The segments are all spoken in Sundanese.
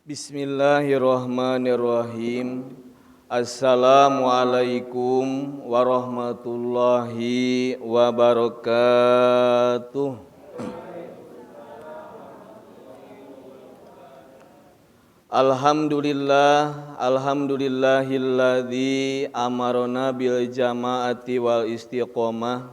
Bismillahirrahmanirrahim. Assalamualaikum warahmatullahi wabarakatuh. Alhamdulillah, alhamdulillahilladzi amarona bil jamaati wal istiqomah.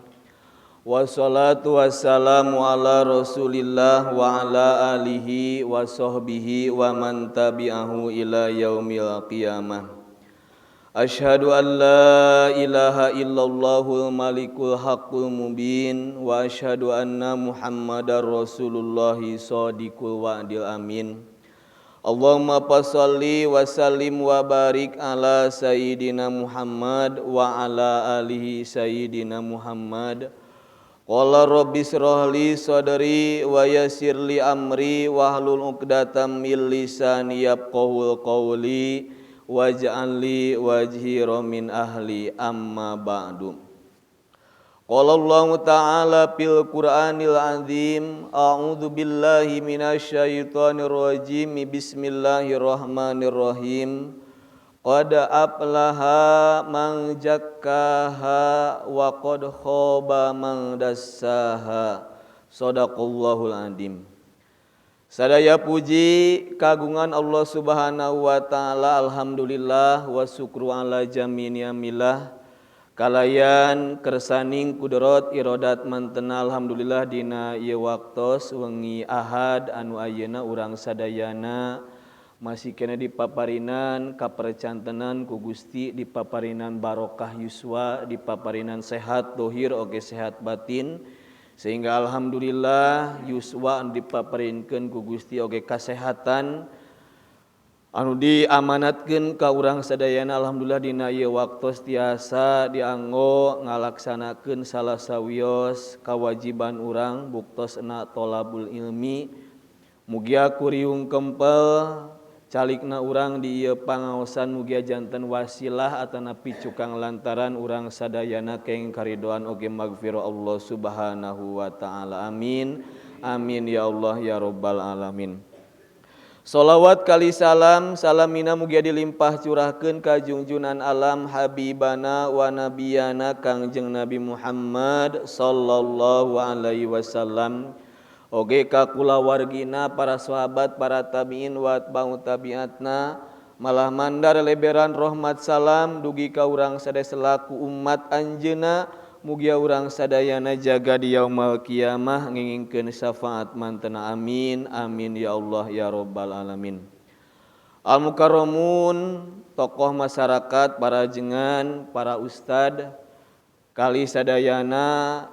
Wassalatu wassalamu ala rasulillah wa ala alihi wa sahbihi wa man tabi'ahu ila yaumil qiyamah. Asyhadu an la ilaha illallahul malikul haqqul mubin wa asyhadu anna muhammadar rasulullah shadiqul wa'dil amin. Allahumma fassalli wa sallim wa barik ala sayyidina Muhammad wa ala alihi sayyidina Muhammad. Qala rabbi israh li sadri wa yassir li amri wahlul 'uqdatam min lisani yafqahul qawli waj'al li wajhi min ahli amma ba'du. Qala Allah ta'ala fil Qur'anil azim, a'udzu billahi minasyaitonir rajim, bismillahirrahmanirrahim. Qad aflaha man zakkaha wa qad khaba man dassaha. Shadaqallahul azim. Sadaya puji kagungan Allah Subhanahu wa taala, alhamdulillah wa syukru ala jami ni'amillah. Kalayan kersaning kudrat irodat mantena alhamdulillah dina ieu waktos wengi Ahad anu ayeuna urang sadayana masih kena dipaparinan kapercantenan ku Gusti, dipaparinan barokah yuswa, dipaparinan sehat dohir oge sehat batin, sehingga alhamdulillah yuswa anu dipaparinkeun ku Gusti oge kasehatan anu diamanatkeun ka urang sadayana. Alhamdulillah dina ieu waktos tiasa dianggo ngalaksanakeun salah sawios kawajiban urang buktosna tolabul ilmi. Mugia kuriung kempel calikna urang di ieu pangaosan, mugia janten wasilah atanapi cukang lantaran urang sadayana keng karidoan oge magfirah Allah Subhanahu wa taala. Amin amin ya Allah ya rabbal alamin. Salawat kali salam salamina mugia dilimpah curahkeun ka junjunan alam habibana wa nabiyana Kangjeng Nabi Muhammad sallallahu alaihi wasallam, oge ka kulawargina, para sahabat, para tabiin wa atba'u tabiatna, malah mandar leberan rahmat salam dugi ka urang sadaya selaku umat anjeuna. Mugia urang sadayana jaga di yaumul kiamah ngingingkeun syafaat mantena. Amin amin ya Allah ya rabbal alamin. Al mukarramun, tokoh masyarakat, para jengan, para ustad, kali sadayana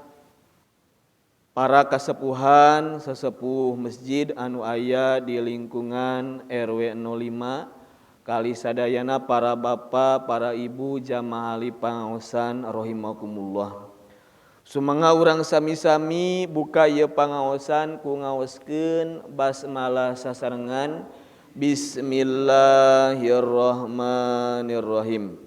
para kasepuhan, sesepuh masjid anu aya di lingkungan RW 05, kali sadayana para bapak, para ibu jamaah ahli pangaosan rahimakumullah. Sumangga urang sami-sami buka ieu pangaosan ku ngaoskeun basmalah sasarengan. Bismillahirrahmanirrahim.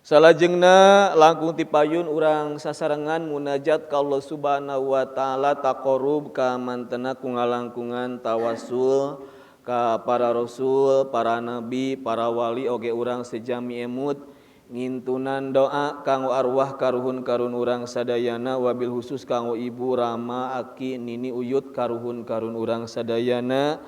Salajengna langkung tipayun urang sasarengan munajat ka Allah Subhanahu wa taala, taqarrub ka mantena ku ngalangkungan tawasul ka para rasul, para nabi, para wali oge urang sejami emut ngintunan doa kanggo arwah karuhun karun urang sadayana, wabil khusus kanggo ibu, rama, aki, nini, uyut karuhun karun urang sadayana.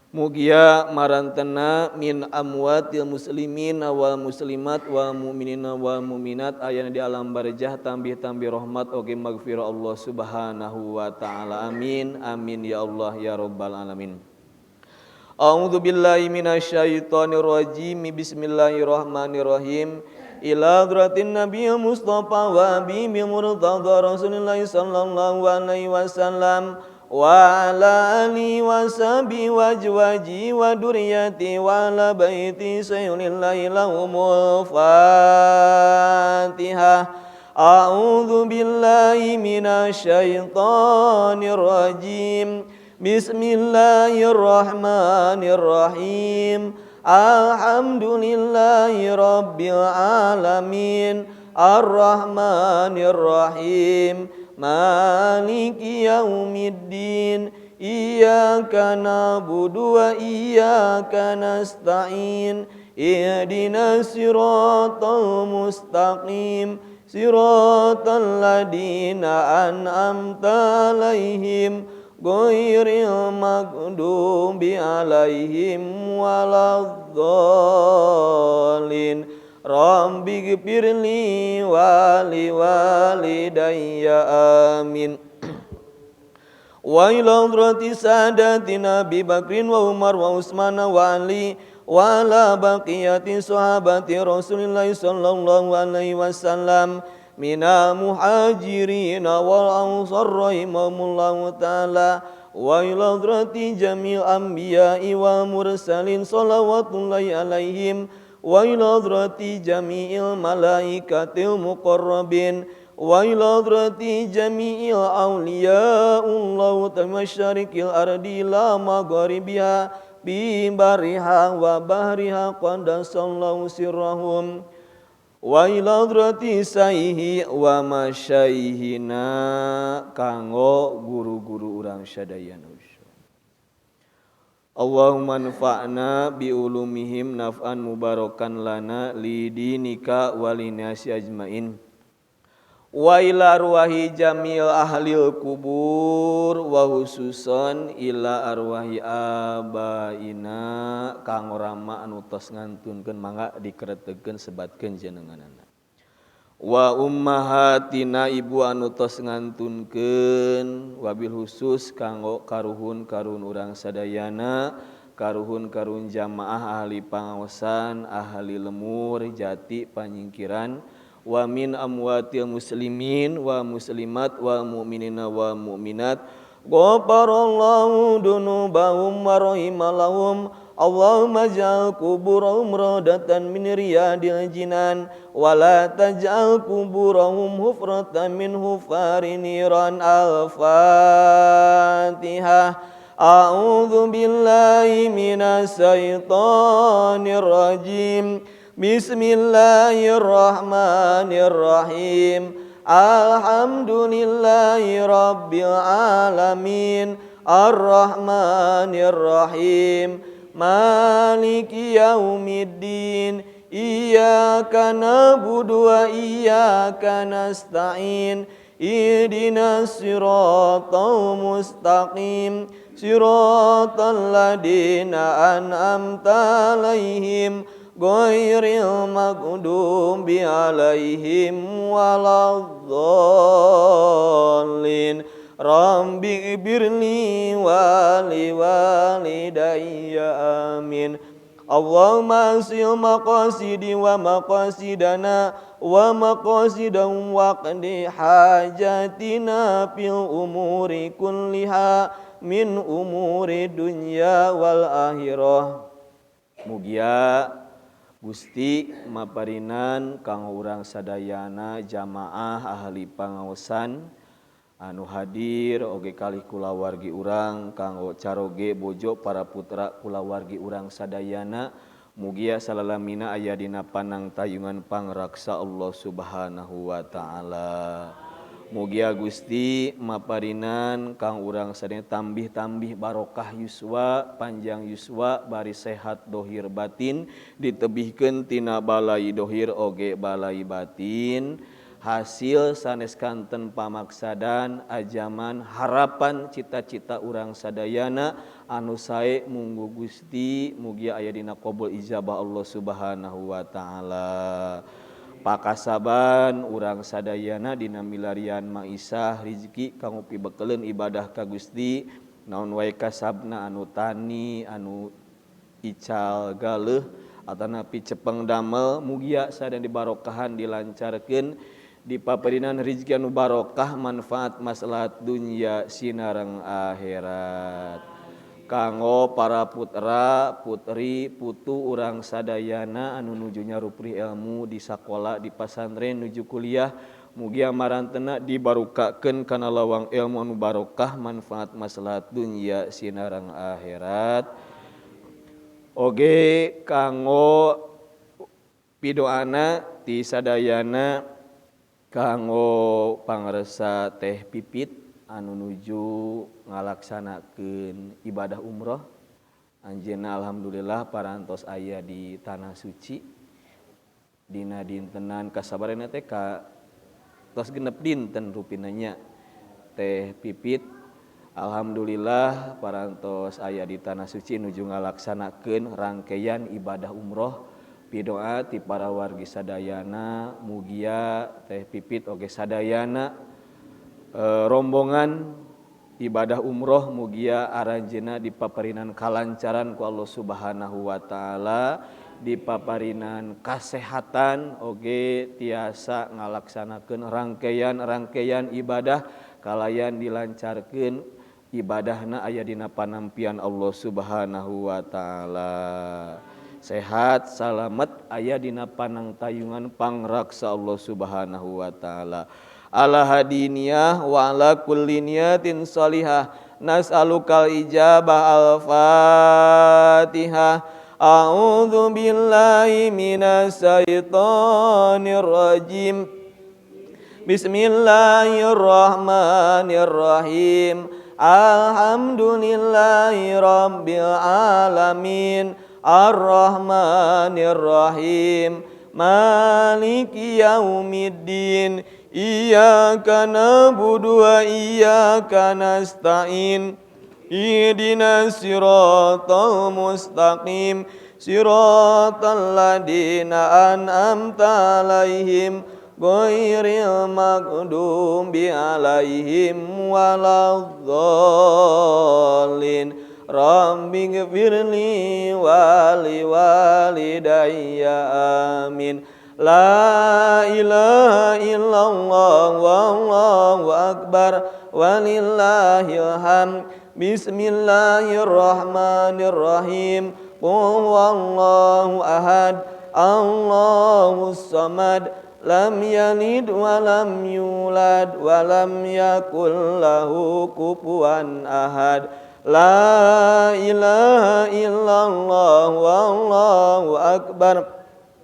Mugia marantena min amwatil muslimin wal muslimat wal mu'minina wal mu'minat ayana di alam barjah tambih-tambih rahmat oge magfirah Allah Subhanahu wa taala. Amin amin ya Allah ya rabbal alamin. A'udzu billahi minasyaitonir rajim. Bismillahirrahmanirrahim. Ila hadratin Nabi Mustafa wa Abi Murtada Rasulullah sallallahu alaihi wasallam wa ala alihi wa sahbihi wa azwaji wa duriyati wa ala baiti sayyidina lahumul Fatihah. A'udzu billahi minasyaitonir rajim. Bismillahirrahmanirrahim. Alhamdulillahi rabbil alamin. Ar-Rahmanir Rahim Maliki Yaumiddin Iyyaka na'budu wa iyyaka nasta'in Ihdinas siratal mustaqim siratal ladzina an'amta 'alaihim ghairil maghdubi 'alaihim waladdallin. Rabbighfirli wa liwalidayya amin. Wa ila hadrati sadatina Abi Bakrin wa Umar wa Utsman wa Ali wa ala baqiyati sahabati Rasulillah sallallahu alaihi wasallam minal muhajirin wal ansar rahimahumullahu taala wa ila hadrati jamil anbiya'i wal mursalin salawatullahi alaihim wa ila hadrati jami'il malaikatil muqarrabin wa ila hadrati jami'il awliya'ullah tamasyarikil ardi la magharibiha bi bariha wa bahriha qaddasallahu sirrahum wa ila hadrati saihi wa masyaihina kanggo guru-guru urang sadayana. Allahumma anfa'na bi ulumihim naf'an mubarakan lana li dinika wa linasi ajmain. Wa ila arwahi jamil ahlil kubur wa khususan ila arwahi abaina kang rama anu tos ngantunkeun mangga dikeretekeun sebatkeun jenenganana. Wa ummahatina ibu anu tos ngantunkeun wabil khusus kanggo karuhun-karuhun urang sadayana, karuhun-karuhun jamaah ahli pangaosan, ahli lemur, jati panyingkiran, wa min amwatil muslimin wa muslimat wa mu'minina wa mu'minat. Ghafarallahu dunubahum wa rahimalahum. Allahumma ij'al kuburahum radatan min riyadil jinan wa la taj'al kuburahum hufratan min hufari niran. Al-Fatihah. A'udzu billahi minasy syaithanir rajim. Bismillahirrahmanirrahim. Alhamdulillahi rabbil alamin. Arrahmanir rahim. Maliki yaumiddin. Iyyaka na'budu wa iyyaka nasta'in. Ihdinas siratal mustaqim. Siratal ladzina an'amta 'alaihim ghairil maghdubi 'alaihim waladdallin. Rabbi ighfirli wa liwalidayya amin. Allahumma asil maqasidi wa maqasidana wa maqasidahum waqdi hajatina fil umuri kulliha min umuri dunya wal akhirah. Mugia Gusti maparinan kang urang sadayana jamaah ahli pangaosan anu hadir oge kalih kulawargi urang kanggo caroge bojo para putra kulawargi urang sadayana mugia salalamina aya dina panang tayungan pangraksa Allah Subhanahu wa taala. Mugia Gusti maparinan kang urang sadayana tambih-tambih barokah yuswa, panjang yuswa, bari sehat dohir batin, ditebihkeun tina balai dohir oge balai batin. Hasil sanes kanten pamaksadan ajaman harapan cita-cita urang sadayana anu sae munggu Gusti mugia aya dina qabul ijabah Allah Subhanahu wa taala. Pakasaban urang sadayana dina milarian maisah rizki kanggo pibekeleun ibadah ka Gusti naon wae kasabna anu tani anu ical galeuh atanapi cepeng damel mugia sadaya dibarokahan dilancarkeun dipaparinan rizki anu barokah manfaat maslahat dunya sinareng akhirat. Kanggo para putra, putri, putu urang sadayana anu nuju nyarupri ilmu di sakola, di pasantren, nuju kuliah, mugia marantena dibarukakeun kana lawang ilmu anu barokah manfaat maslahat dunya sinareng akhirat. Oge kanggo pidoana ti sadayana Kanggo pangresa Teh Pipit anu nuju ngalaksanakeun ibadah umroh. Anjeunna alhamdulillah parantos aya di tanah suci. Dina dintenan kasabarana teh ka tos genep dinten rupina nya Teh Pipit. Alhamdulillah parantos aya di tanah suci nuju ngalaksanakeun rangkaian ibadah umroh. Pidoa ti para wargi sadayana mugia Teh Pipit oge sadayana rombongan ibadah umroh mugia aranjeunna dipaparinan kalancaran ku Allah Subhanahu wa taala, dipaparinan kasehatan oge tiasa ngalaksanakeun rangkaian-rangkaian ibadah kalayan dilancarkeun ibadahna aya dina panampian Allah Subhanahu wa taala. Sehat salamet aya dina panangtayungan pangraksa Allah Subhanahu wa taala. Ala hadiniyah wa ala kulli niyatin shalihah nas'alukal ijabah. Al-Fatihah. A'udzu billahi minasyaitonir rajim. Bismillahirrahmanirrahim. Alhamdulillahi rabbil alamin. Arrahmanir rahim. Maliki yaumiddin. Iyyaka na'budu wa iyyaka nasta'in. Ihdinas siratal mustaqim. Siratal ladzina an'amta 'alaihim ghairil maghdubi 'alaihim waladdallin. Rabbighfirli wa liwalidayya amin. La ilaha illallah wallahu akbar walillahil hamd. Bismillahirrahmanirrahim. Qul huwallahu ahad, Allahus samad, lam yalid wa lam yulad wa lam yakul lahu kufuwan ahad. La ilaha illallah wallahu akbar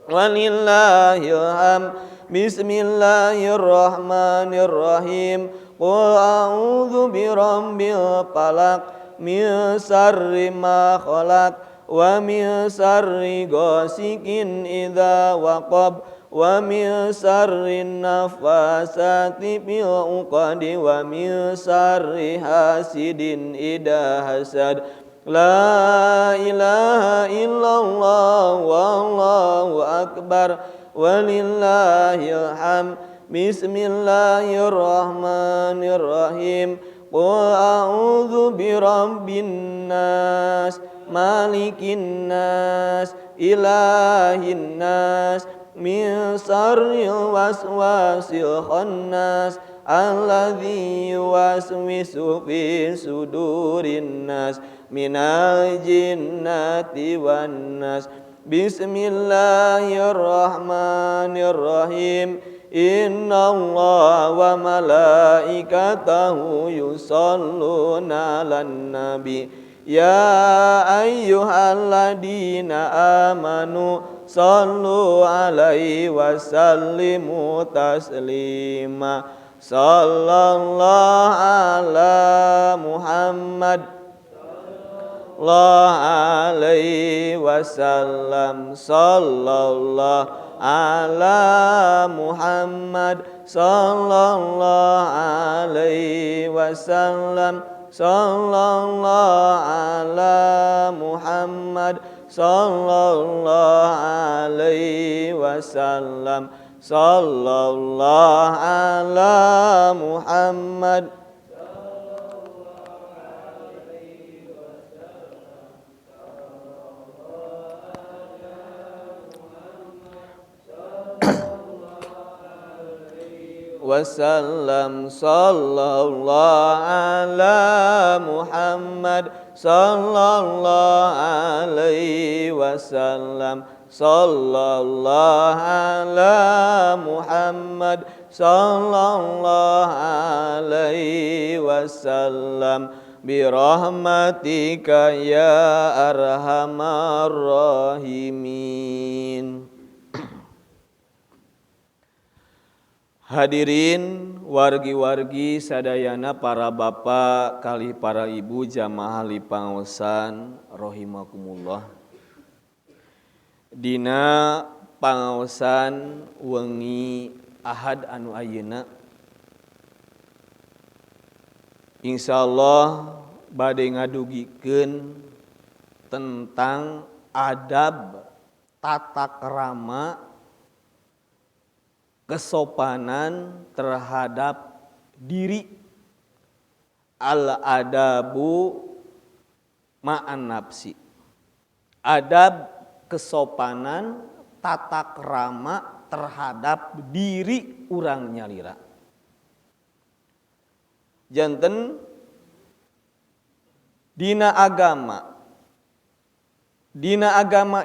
walillahil hamd. Bismillahirrahmanirrahim. Qul a'udzu birabbil falaq min syarri ma khalaq wa min syarri ghasikin idza waqab wa min syarri nafasati fil 'uqadi wa min syarri hasidin idza hasad. La ilaha illallah wallahu akbar walillahil hamd. Bismillahirrahmanirrahim. Qul a'udzu birabbin nas, malikin nas, ilahin nas, min syarril waswasil khannas alladzi yuwaswisu fi sudurin nas minal jinnati wan nas. Bismillahirrahmanirrahim. Innallaha wa malaikatahu yusholluna 'alan nabi ya ayyuhalladzina amanu sallu alaihi wa sallimu taslima. Sallallahu ala Muhammad sallallahu alaihi wasallam. Sallallahu ala Muhammad sallallahu alaihi wasallam. Sallallahu ala Muhammad sallallahu alaihi wasallam. Sallallahu ala Muhammad. Wasallam. Sallallahu ala Muhammad sallallahu alaihi wasallam. Sallallahu ala Muhammad sallallahu alaihi wasallam. Birahmatika ya arhamar rahimin. Hadirin wargi-wargi sadayana, para bapak kalih para ibu jamaah pangaosan rahimakumullah. Dina pangaosan wengi Ahad anu ayeuna, insyaallah bade ngadugikeun tentang adab, tata krama, kesopanan terhadap diri, al adabu ma'an nafsi, adab, kesopanan, tata krama terhadap diri urang nyalira. Janten dina agama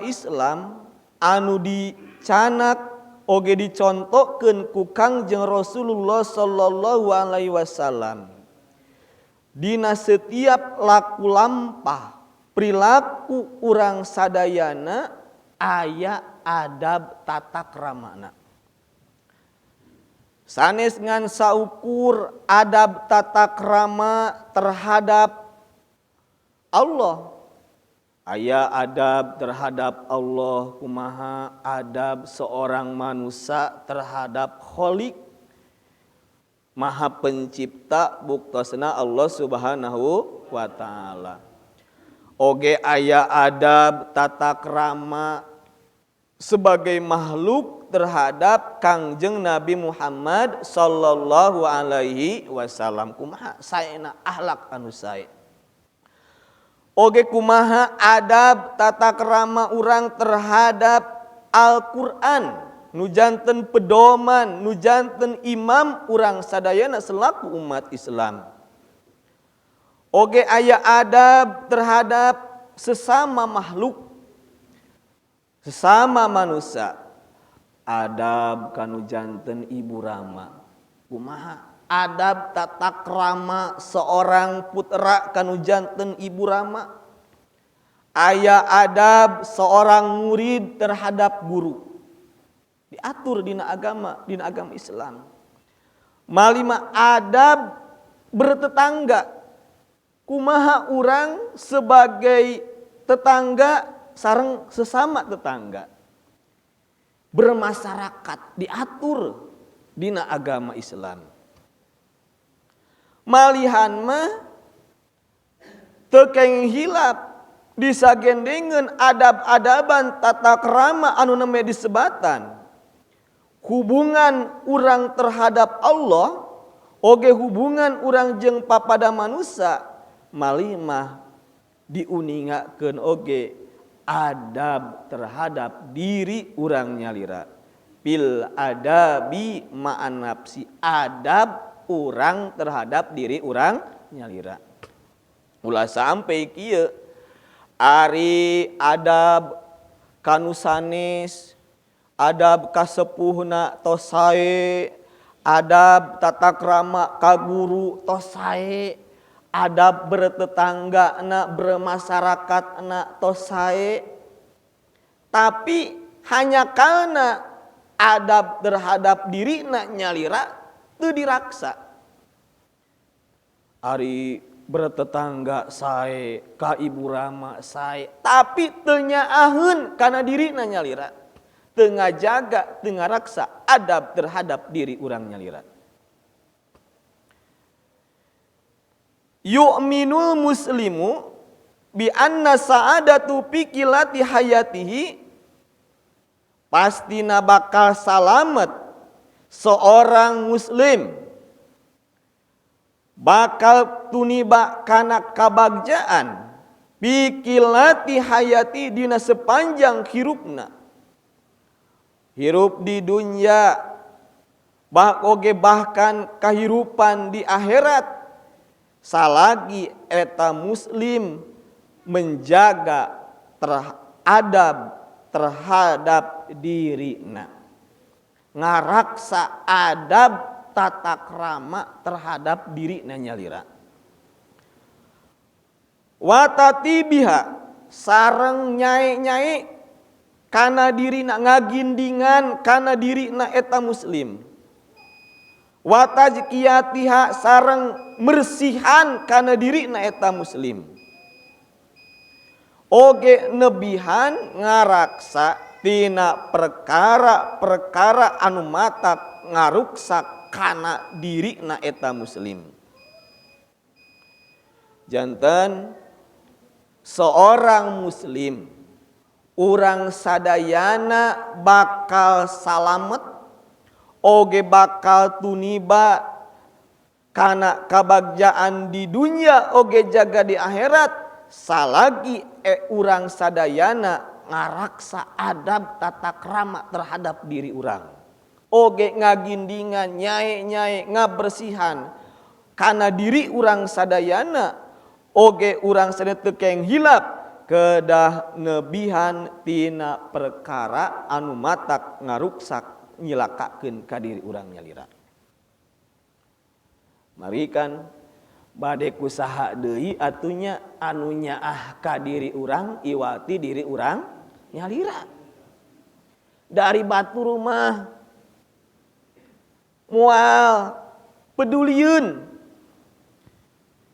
Islam anu dicanak oge dicontohkeun ku Kangjeng Rasulullah sallallahu alaihi wasallam, dina setiap laku lampah, perilaku urang sadayana aya adab tata kramana. Sanes ngan saukur adab tata krama terhadap Allah. Aya adab terhadap Allah, kumaha adab seorang manusia terhadap Kholik, Maha Pencipta, buktosna Allah Subhanahu wa Ta'ala. Oge aya adab tata krama sebagai makhluk terhadap Kangjeng Nabi Muhammad sallallahu alaihi wasallam, kumaha saena akhlak anu sae. Oge kumaha adab tata krama urang terhadap Al-Qur'an, nu janten pedoman, nu janten imam urang sadayana selaku umat Islam. Oge aya adab terhadap sesama makhluk, sesama manusia, adab kanu janten ibu rama, kumaha adab tata krama seorang putra kanu janten ibu rama, aya adab seorang murid terhadap guru. Diatur dina agama Islam. Malima adab bertetangga, kumaha urang sebagai tetangga sareng sesama tetangga, bermasyarakat, diatur dina agama Islam. Malihan mah teu kenging hilap, disagendengeun adab-adaban tata krama anu nembe disebatan, hubungan urang terhadap Allah oge hubungan urang jeung papada manusia, malimah diuningakeun oge adab terhadap diri urang nyalira, bil adabi ma'an nafsi, adab urang terhadap diri urang nyalira. Ulah sampai kieu, ari adab kanu sanes, adab kasepuhna tos sae, adab tata krama ka guru tos sae, adab bertetangga na, bermasyarakat na tos sae, tapi hanya karena adab terhadap diri na nyalira teu diraksa. Ari bertetangga sae, ka ibu rama sae, tapi teu nyaaheun kana diri na nyalira, teu ngajaga, teu ngaraksa adab terhadap diri urang nyalira. Yu'minul muslimu bi anna sa'adatu fi qilati hayatihi, pastina bakal salamet seorang muslim, bakal tuniba kana kabagjaan, fi qilati hayati, dina sepanjang hirupna, hirup di dunia bah oge bahkan kehidupan di akhirat, salagi eta muslim menjaga teradab terhadap dirina, ngaraksa adab tata krama terhadap diri nyalira, watatibiha, sareng nyae-nyae kana diri na, ngagindingan kana diri na eta muslim. Wa tazkiyatiha sareng mersihan kana dirina eta muslim. Oge nebihan ngaraksa tina perkara-perkara anu matak ngaruksak kana dirina eta muslim. Janten seorang muslim urang sadayana bakal salamet oge bakal tuniba kana kabagjaan di dunia oge jaga di akhirat salagi urang sadayana ngaraksa adab tata krama terhadap diri urang oge ngagindingan nyae-nyae ngabersihan kana diri urang sadayana oge urang sadayana teu keng hilap kedah nebihan tina perkara anu matak ngaruksak nyilakakeun ka diri urang nyalira. Mari kan bade kusaha deui atunya anu nyaah ka diri urang iwati diri urang nyalira. Dari batu rumah moal pedulieun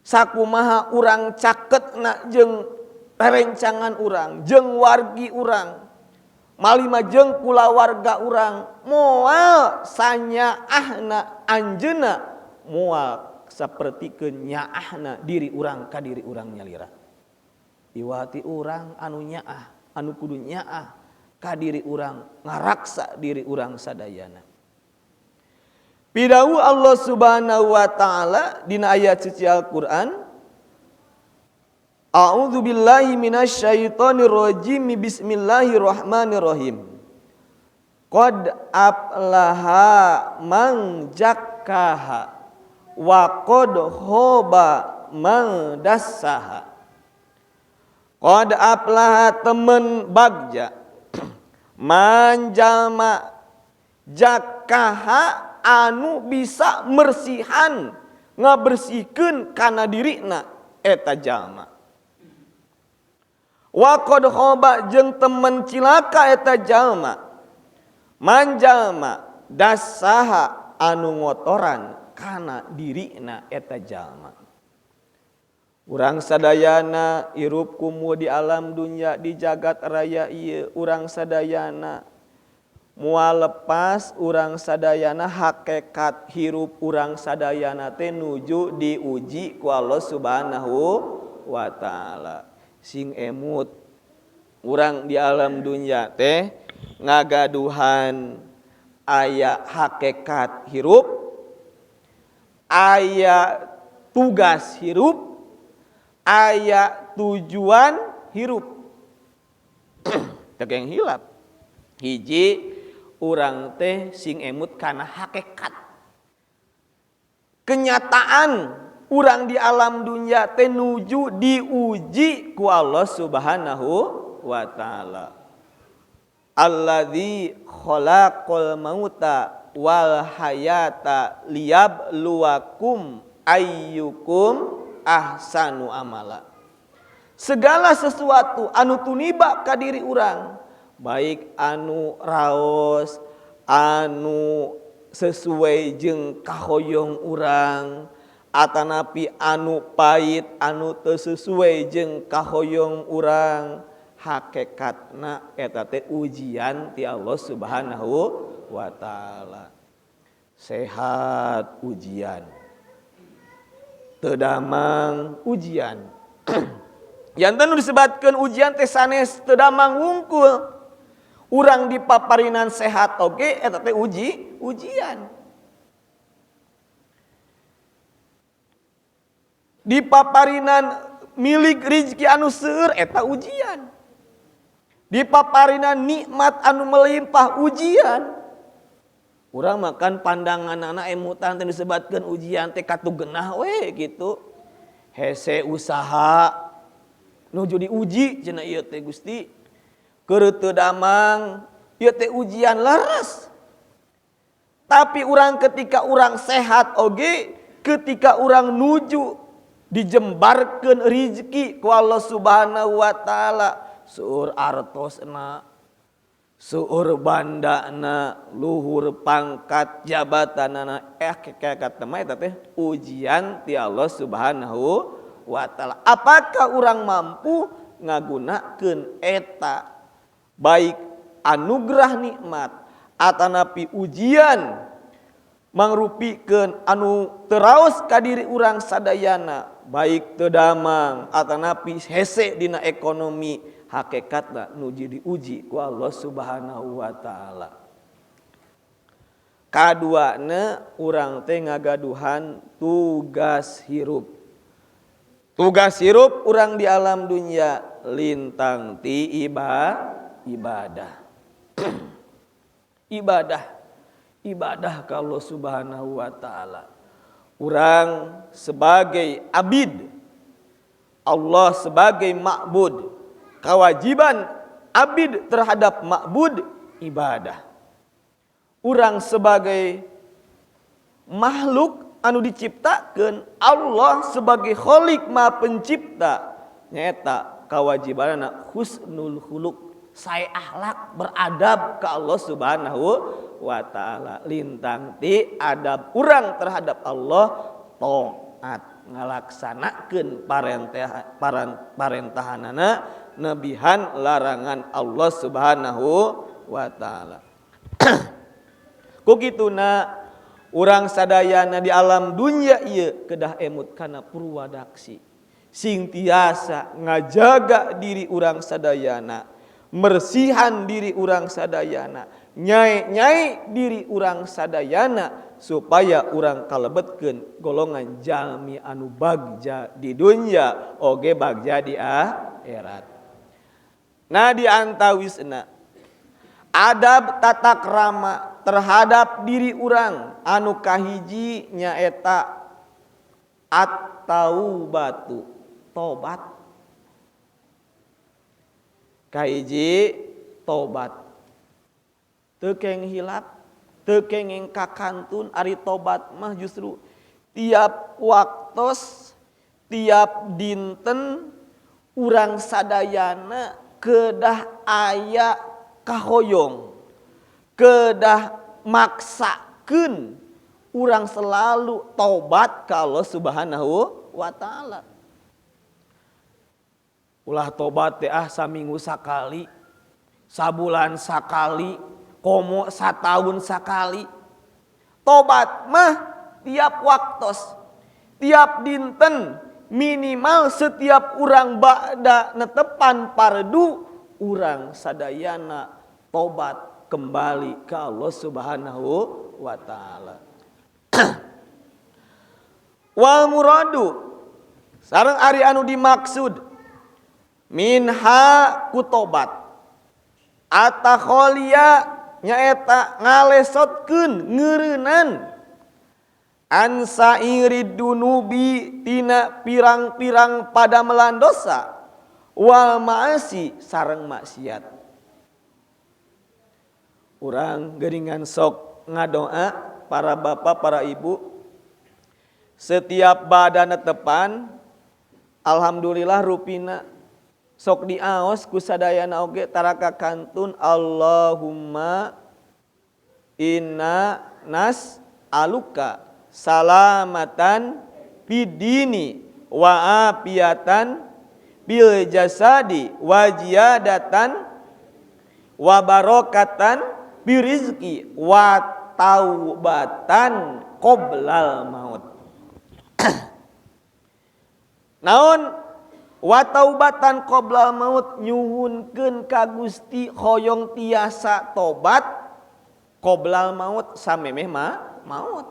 sakumaha urang caketna jeung rerencangan urang jeung wargi urang malima jeung kulawarga urang moal sanyaahna anjeunna moal sapertikeun nyaahna diri urang ka diri urang nyalira. Iwati urang anu nyaah anu kudu nyaah ka diri urang ngaraksa diri urang sadayana. Pidawuh Allah Subhanahu wa taala dina ayat suci Al-Qur'an, A'udzu billahi minasyaitonir rajim, bismillahirrahmanirrahim. Qad aflaha man zakkaha wa qad khaba man dassaha. Qad aflaha temen bagja man jalma zakkaha anu bisa mersihan ngabersihkeun kana dirina eta jalma. Wa qad khaba jeung temen cilaka eta jalma man jalma dassaha anu ngotoran kana dirina eta jalma. Urang sadayana hirup kumu di alam dunya di jagat raya ieu urang sadayana moal lepas urang sadayana hakikat hirup urang sadayana teh nuju diuji ku Allah Subhanahu wa taala. Sing emut urang di alam dunya teh ngagaduhan aya hakikat hirup, aya tugas hirup, aya tujuan hirup. Teu keng hilap. Hiji urang teh sing emut kana hakikat. Kenyataan urang di alam dunya teh nuju diuji ku Allah Subhanahu wa taala. Alladzi khalaqal mauta wal hayata liyabluwakum ayyukum ahsanu amala. Segala sesuatu anu tuniba ka diri urang, baik anu raos, anu sesuai jeung kahoyong urang, atanapi anu pahit anu teu sesuai jeung kahoyong urang, hakikatna eta teh ujian ti Allah Subhanahu wa taala. Sehat ujian, teu damang ujian. Janten nu disebatkeun ujian teh sanes teu damang wungkul. Urang dipaparinan sehat oge eta teh ujian. Dipaparinan milik rizki anu seueur eta ujian. Dipaparinan nikmat anu melimpah ujian. Urang makan pandanganana emutan teh disebatkeun ujian teh katu genah we gitu. Hese usaha nuju diuji cenah ieu teh Gusti. Keur teu damang ieu teh ujian leres. Tapi urang ketika urang sehat oge, ketika urang nuju dijembarkeun rizki ku Allah Subhanahu wa taala, seueur artosna, Seueur bandana, luhur pangkat jabatanana, kata mah eta teh ujian ti Allah Subhanahu wa taala. Apakah urang mampu ngagunakeun eta baik anugerah nikmat atanapi ujian mangrupikeun anu teraos ka diri urang sadayana, baik teu damang atanapi hese dina ekonomi, hakikatna nuji diuji ku Allah Subhanahu wa taala. Kaduana urang teh ngagaduhan tugas hirup. Tugas hirup urang di alam dunia lintang ti ibadah. Ibadah. Ibadah ka Allah Subhanahu wa taala. Urang sebagai abid, Allah sebagai ma'bud. Kewajiban abid terhadap ma'bud ibadah. Urang sebagai makhluk anu diciptakeun, Allah sebagai khalik maha pencipta, nyaeta kewajibanana husnul khuluq, sae akhlak, beradab ka Allah Subhanahu wa taala. Lintang ti adab urang terhadap Allah taat, ngalaksanakeun parentahanana, nebihan larangan Allah Subhanahu wa taala. Ku kituna urang sadayana di alam dunya ieu kedah emut kana purwadaksi, sing tiasa ngajaga diri urang sadayana, mersihan diri urang sadayana, nyai-nyai diri urang sadayana supaya urang kalebetkeun golongan jalmi anu bagja di dunya oge bagja di akhirat. Nah, di antawisna adab tata krama terhadap diri urang anu kahiji nyaeta at-taubatu, tobat. Kahiji tobat. Teu keng hilap, teu kenging kakantun ari tobat mah justru tiap waktos, tiap dinten urang sadayana kedah aya kahoyong, kedah maksakeun urang selalu tobat ka Allah Subhanahu wa taala. Ulah tobat teh saminggu sakali, sabulan sakali, komo satahun sakali. Tobat mah tiap waktos, tiap dinten, minimal setiap urang ba'da netepan pardu, urang sadayana tobat kembali ke Allah Subhanahu wa taala. Wal muradu sareng ari anu dimaksud minha ku tobat atakholia nyaeta ngalesotkeun ngeureunnan ansairid dunubi tina pirang-pirang padamelan dosa wal maasi sareng maksiat. Urang geuningan sok ngadoa para bapak para ibu setiap badana tepan alhamdulillah rupina sok diaos ku sadayana oge taraka kantun Allahumma inna nas'aluka salamatan fidini wa afiatan bil jasadi wa ziyadatan wa barokatan birizki wa taubatan qoblal maut. Naon wa taubatan qoblal maut nyuhunkeun ka Gusti hoyong tiasa tobat qoblal maut samemeh maut.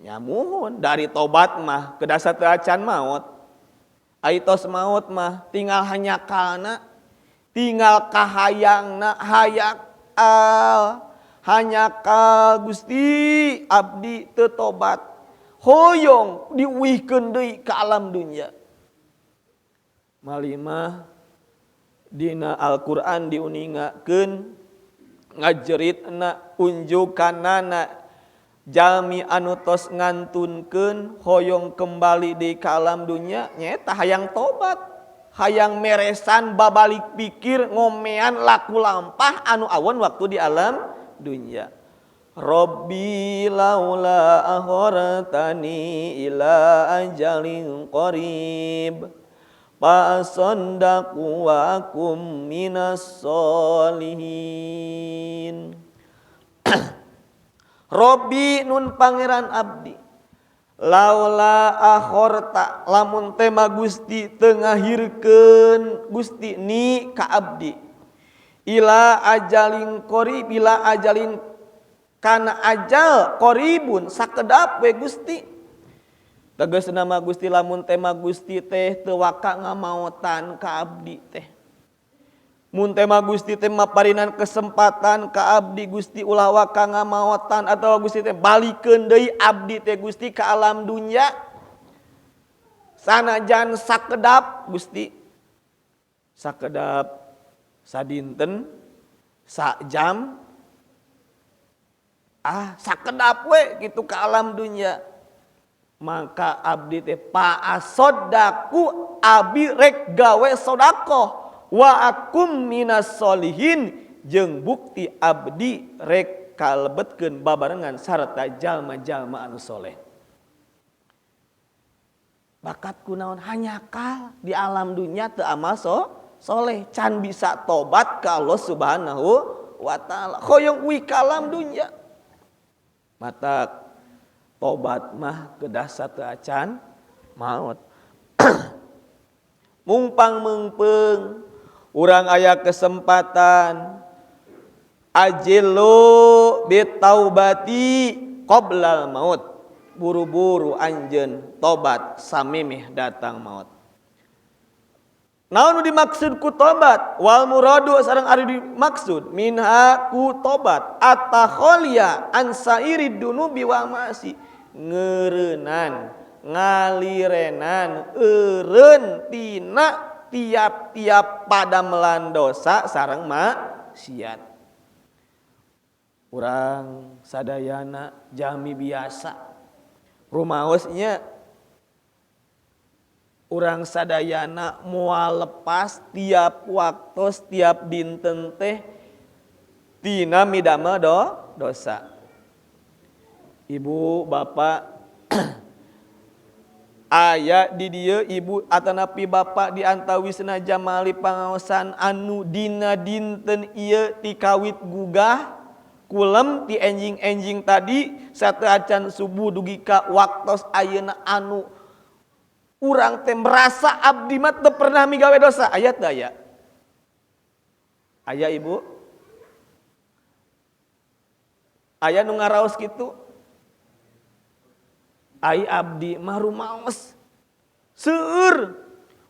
Nyamuhun dari tobat mah kedasa teu acan maut. Ai tos maut mah tinggal hanyakalna, tinggal kahayangna hayak al hanyakal Gusti abdi teu tobat hoyong diuihkeun deui ka alam dunya. Malimah dina Al-Qur'an diuningakeun ngajeritna unjukanana jalmi anu tos ngantunkeun hoyong kembali di ka alam dunya nyaeta hayang tobat, Hayang meresan babalik pikir ngomean laku lampah anu awon waktu di alam dunya. Rabbi laula akhartani ila ajalin qarib fa asaddaqu wa akum minas solihin. Rabbi nun pangeran abdi, laula akhorta lamun tema Gusti teu ngahirkeun Gusti ni ka abdi ila ajalin qarib, ila ajalin kana ajal qaribun sakedap we Gusti. Tegasna mah Gusti lamun tema Gusti teh teu waka ngamaotan ka abdi teh. Mun tema Gusti teh maparinan kesempatan ka abdi Gusti ulah waka ngamaotan atawa Gusti teh balikeun deui abdi teh Gusti ka alam dunya. Sanajan sakedap Gusti, sakedap sadinten, sajam, sakedap we gitu ke alam dunya. Maka abdi teh paasodaku abi rek gawe sodakoh wa akum minas solihin jeung bukti abdi rek kalebetkeun babarengan sarta jalma-jalma anu soleh. Bakat kunaon hanyakal di alam dunya teu amal soleh can bisa tobat ka Allah Subhanahu wa taala. Hoyong uih ka alam dunya. Mata tobat mah kedah sateuacan maot. Mungpang meungpeung urang aya kesempatan ajilu bitaubati qoblal maut, buru-buru anjeun tobat samemeh datang maut. Naon nu dimaksud ku tobat? Wal muradu sareng ari dimaksud minha ku tobat at-takholia an sairid dunubi wal ma'asi, ngeureunnan ngalirenan eureun tina tiap-tiap padamelan dosa sareng maksiat. Urang sadayana jalmi biasa rumaosnya urang sadayana moal lepas tiap waktos tiap dinten teh tina midamel dosa. Ibu bapak aya di dieu ibu atanapi bapak di antawisna jamali pangaosan anu dina dinten ieu ti kawit gugah kulem ti enjing-enjing tadi sateuacan subuh dugi ka waktos ayeuna anu urang teh merasa abdi mah teu pernah migawe dosa. Aya teu aya? Aya ibu? Aya nu ngaraos kitu? Ai abdi mah rumaos seueur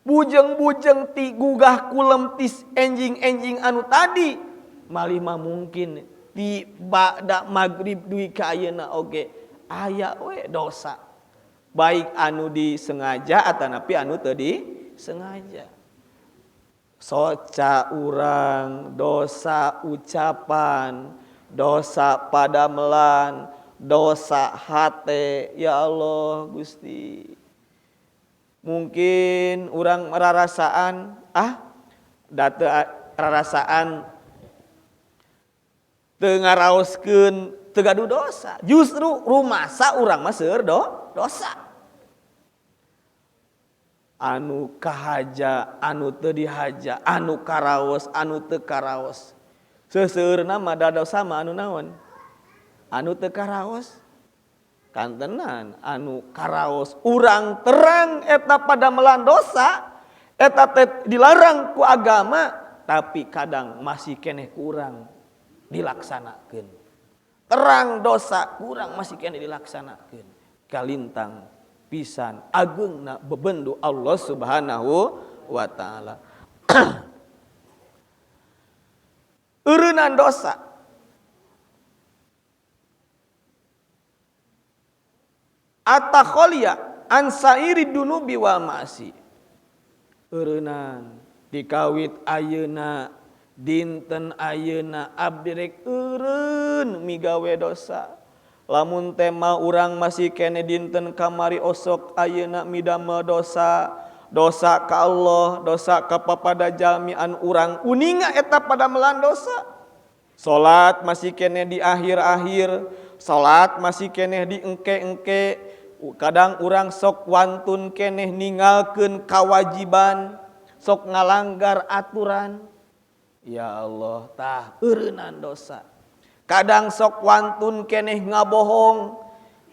bujeng-bujeng ti gugah kulem tis enjing-enjing anu tadi malih mah mungkin ti ba'da magrib dugi ka ayeuna oge aya we dosa, baik anu disengaja atanapi anu teu disengaja. Soca urang dosa ucapan, dosa padamelan, dosa hate, ya Allah Gusti. Mungkin urang rarasaan, da teu rarasaan teu ngaraoskeun teu gaduh dosa. Justru rumasa urang mah seueur dosa. Anu kahaja, anu teu dihaja, anu karaos, anu teu karaos. Seuseurna mah da dosa mah anu naon? Anu teu karaos. Kantenan anu karaos urang terang eta padamelan dosa, eta teh dilarang ku agama, tapi kadang masih keneh kurang dilaksanakeun. Terang dosa kurang masih keneh dilaksanakeun. Kalintang pisan ageungna bebendu Allah Subhanahu wa taala. Eureunnan dosa at-takholia an sairi dunubi wal ma'asi. Eureunnan dikawit ayeuna dinten ayeuna abdi rek eureun migawe dosa. Lamun tema urang masih kene dinten kamari osok ayeuna midamel dosa, Dosa ka Allah, dosa ka papada jalmi anu urang uninga eta padamelan dosa. Salat masih keneh di akhir-akhir, salat masih keneh di engke-engke. Kadang urang sok wantun keneh ninggalkeun kawajiban, sok ngalanggar aturan. Ya Allah, tah eureunnan dosa. Kadang sok wantun keneh ngabohong,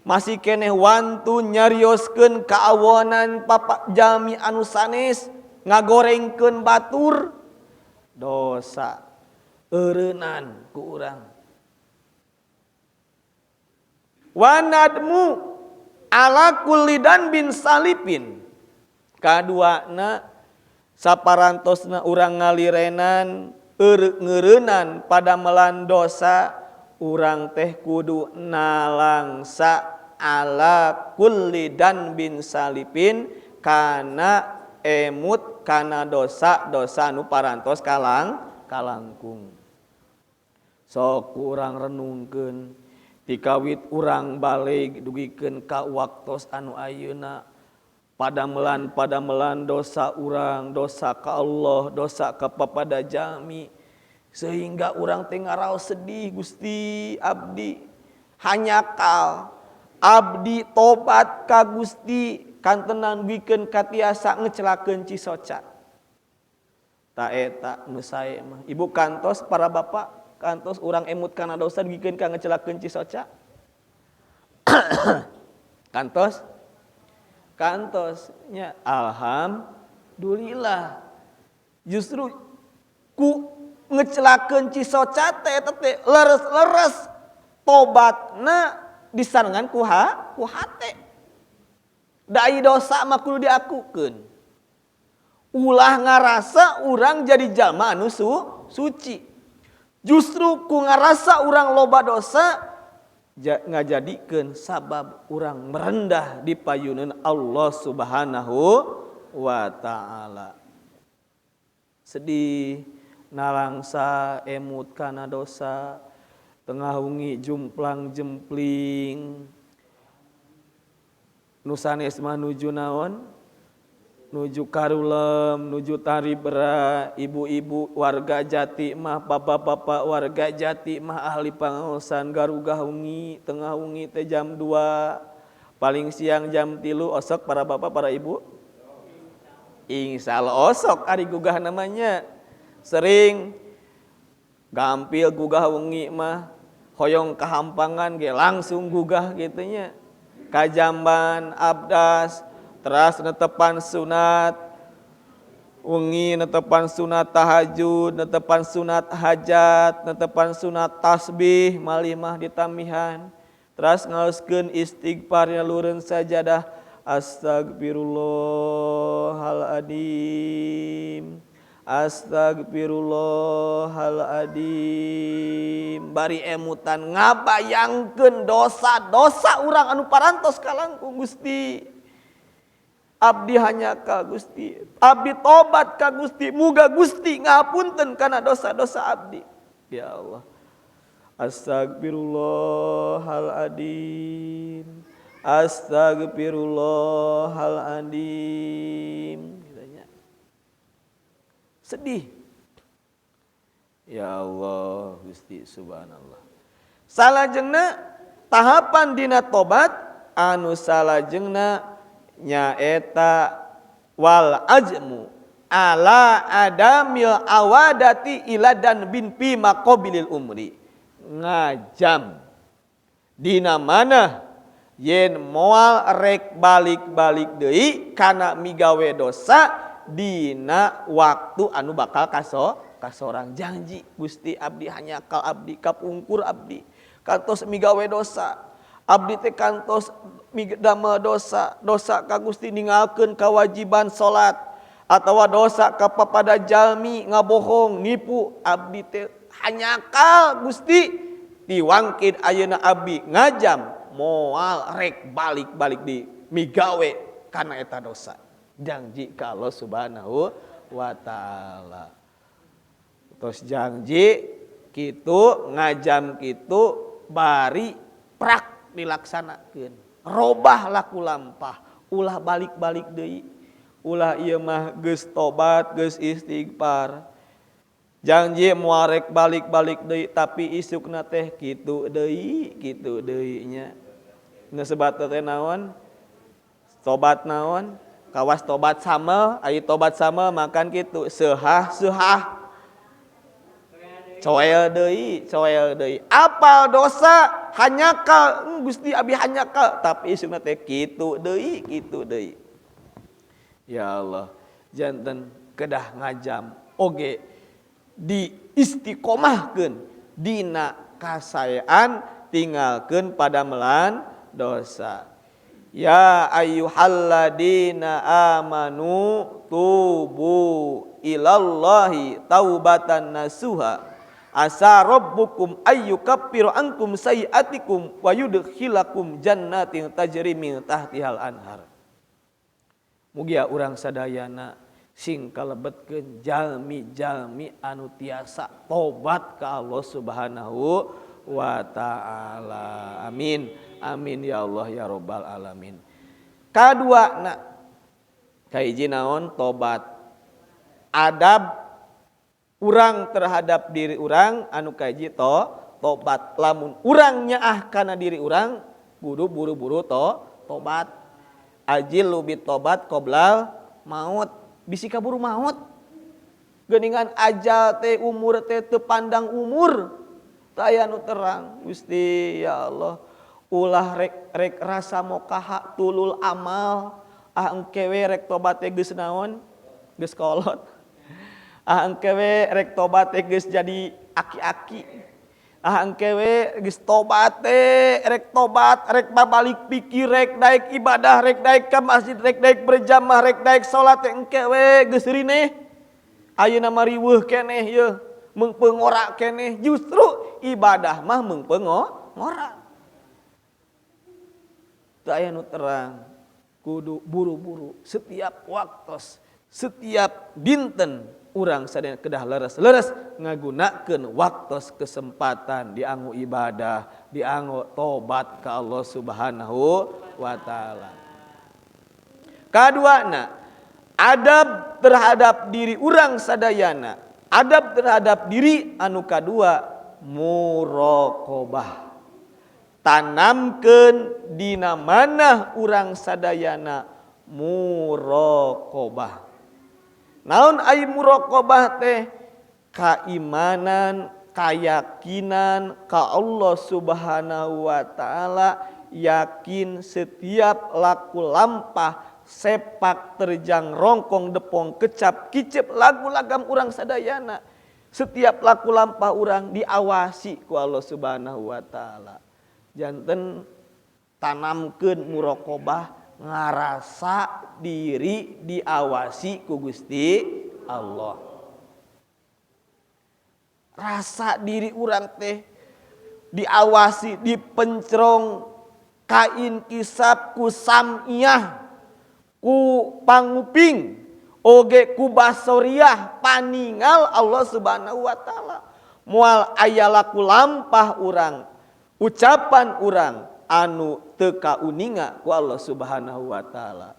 masih keneh wantun nyarioskeun kaawonan papa jalmi anu sanes, ngagorengkeun batur. Dosa eureunnan ku urang. Wanadmu ala kulli dan bin salipin. Kaduana saparantosna urang ngalirenan ngeureunnan padamelan dosa, urang teh kudu nalangsa ala kulli dan bin salipin kana emut kana dosa-dosa nu parantos kalangkung. Sok urang renungkeun tikawit urang baleg dugikeun ka waktos anu ayeuna, padamelan dosa urang, dosa ka Allah, dosa ka papada jalmi, sehingga urang teh ngaraos sedih. Gusti, abdi hanjakal, abdi tobat ka Gusti kantenan dugikeun katiasa ngecelakeun cisoca. Ta eta nu sae mah. Ibu kantos, para bapak kantos urang emut kana dosa dugikeun ka ngecelakeun cisoca? Kantos? Kantos nya. Alhamdulillah, justru ku ngecelakeun cisoca teh eta teh leres-leres tobatna disarengan ku hate. Da dosa mah kudu diakukeun. Ulah ngarasa urang jadi jalma anu suci. Justru ku ngarasa urang loba dosa ngajadikeun sabab urang merendah di payunan Allah Subhanahu wa taala. Sedih nalangsa emut kana dosa, tengah wengi jumplang jempling. Nu sanes mah nuju naon? Nuju karulem, nuju taribra, ibu-ibu warga Jati mah, bapak-bapak warga Jati mah ahli pangaosan garugah wengi, tengah wengi teh jam 2, paling siang jam 3 osok para bapak, para ibu. Insya Allah osok ari gugah namanya. Sering gampil gugah wengi mah, hoyong kahampangan ge langsung gugah gitu nya. Kajamban, abdas, teras netepan sunat wengi, netepan sunat tahajud, netepan sunat hajat, netepan sunat tasbih, malih mah ditamihan. Teras ngaoskeun istighfar lureun sajadah, astagfirullahaladzim, astagfirullahaladzim, bari emutan ngabayangkeun dosa-dosa urang anu parantos kalangkung. Gusti, abdi hanya ka Gusti, abdi tobat ka Gusti, muga Gusti ngapunten kana dosa-dosa abdi. Ya Allah, astagfirullahaladzim, astagfirullahaladzim. Sedih. Ya Allah Gusti, subhanallah. Salajengna tahapan dina tobat anu salajengna nyaeta wal azmu ala adamil awadati ila dan bin fi maqabilil umri. Ngajam dina mana yen moal rek balik-balik deui kana migawe dosa dina waktu anu bakal kasorang. Janji, Gusti, abdi hanyakal, abdi kapungkur, abdi kantos migawe dosa, abdi teh kantos damel dosa, dosa ka Gusti ninggalkeun kewajiban salat atawa dosa ka papada jalmi, ngabohong, nipu. Abdi teh hanyakal, Gusti, tiwangkid ayeuna abdi ngajam moal rek balik-balik di migawe kana eta dosa. Janji ka Allah Subhanahu wa taala. Terus janji kitu, ngajam kitu, bari prak dilaksanakeun. Robah laku lampah, ulah balik-balik deui. Ulah ieu mah geus tobat, geus istighfar. Janji moal rek balik-balik deui tapi isukna teh kitu deui nya. Nu sebat teh naon? Tobat naon? Kawas tobat samel, ari tobat samel makan kitu seuhah-seuhah. Coel deui, coel deui. Apal dosa hanyakal, Gusti abi hanyakal tapi isukna teh kitu deui, kitu deui. Ya Allah, janten kedah ngajam oge diistiqomahkeun dina kasaean tinggalkeun padamelan dosa. Ya ayyuhalladzina amanu tubu ilallahi taubatan nasuha asa rabbukum ayyukaffiru ankum sayiatikum wa yudkhilakum jannatin tajri min tahtihal anhar. Mugia urang sadayana sing kalebetkeun jalmi-jalmi anu tiasa tobat ka Allah Subhanahu wa taala. Amin. Amin ya Allah ya rabbal alamin. Kadua na kahiji naon tobat. Adab urang terhadap diri urang anu kahiji tobat. Lamun urang nyaah kana diri urang kudu buru-buru tobat. Ajil lubit tobat qoblal maut. Bisi kaburu maut. Geuningan ajal teh umur teh teu pandang umur. Teu aya nu terang. Gusti ya Allah, ulah rek rasa mokaha tulul amal. Ah engke we rek tobat teh geus naon? Geus kolot. Ah engke we rek tobat teh geus jadi aki-aki. Ah engke we geus tobat teh rek tobat, rek babalik pikir, rek daek ibadah, rek daek ka masjid, rek daek berjamaah, rek daek salat teh engke we geus rineh. Ayeuna mah riweuh keneh yeuh, meungpeung ngora keneh. Justru ibadah mah meungpeung ngora. Teu aya nu terang, kudu buru-buru setiap waktos, setiap dinten urang sadaya kedah leres-leres ngagunakeun waktos kesempatan dianggo ibadah, dianggo tobat ka Allah Subhanahu wa taala. Kaduana, adab terhadap diri urang sadayana, adab terhadap diri anu kadua muraqabah. Tanamkeun dina manah urang sadayana muraqabah. Naon ai muraqabah teh? Kaimanan, kayakinan ka Allah Subhanahu wa taala, yakin setiap laku lampah, sepak terjang rongkong depong kecap kicep lagu lagam urang sadayana. Setiap laku lampah urang diawasi ku Allah Subhanahu wa taala. Janten tanamkeun muraqabah, ngarasa diri diawasi ku Gusti Allah. Rasa diri urang teh diawasi, dipencrong kain kisap ku samiyah, ku panguping, oge ku basoriah, paningal Allah Subhanahu wa taala. Moal aya laku lampah urang, ucapan urang anu teu kauninga ku Allah Subhanahu wa taala.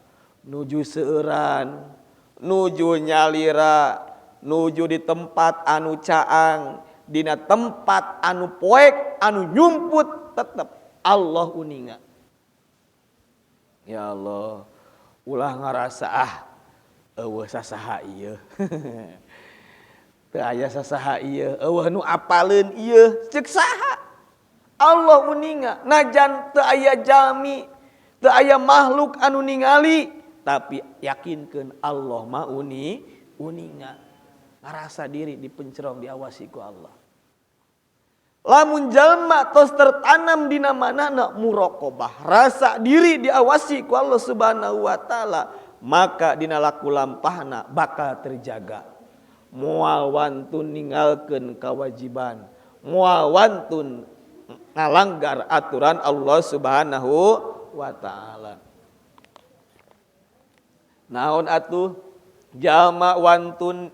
Nuju seueuran, nuju nyalira, nuju di tempat anu caang, dina tempat anu poek, anu nyumput, tetep Allah uninga. Ya Allah, ulah ngarasa ah eueuh sasaha ieu. Teu aya sasaha ieu, eueuh nu apaleun ieu, ceuk saha? Allah uninga, najan teu aya jalmi, teu aya makhluk anu ningali, tapi yakinkeun Allah mah uninga. Ngarasa diri dipencerong diawasi ku Allah. Lamun jalma tos tertanam dina manana muraqabah, rasa diri diawasi ku Allah Subhanahu wa taala, maka dina laku lampahna bakal terjaga. Moal wantun ninggalkeun kewajiban, moal wantun ngalanggar aturan Allah Subhanahu wa taala. Naon atuh jalma wantun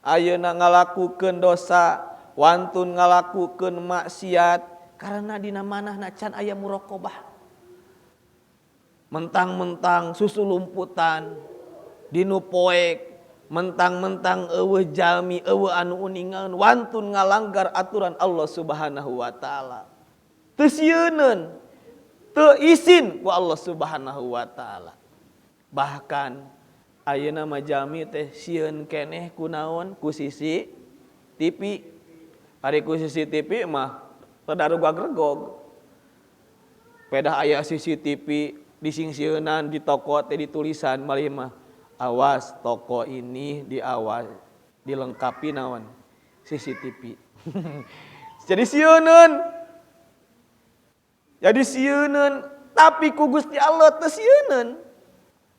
ayeuna ngalakukeun dosa, wantun ngalakukeun maksiat karena dina manahna can aya muraqabah. Mentang-mentang susu lumputan, Dinu poek mentang-mentang eueuh jalmi eueuh anu uningan wantun ngalanggar aturan Allah Subhanahu wa taala. Teu sieuneun, teu isin ku Allah Subhanahu wa taala. Bahkan ayeuna mah jalmi teh sieun keneh ku naon? Ku sisi TV. Ari ku CCTV mah rada rugag-regog. Pedah aya CCTV disingsieunan di toko teh ditulisan malih mah awas toko ini diawas dilengkapi naon CCTV. Jadi sieuneun. Jadi sieuneun tapi ku Gusti Allah teu sieuneun.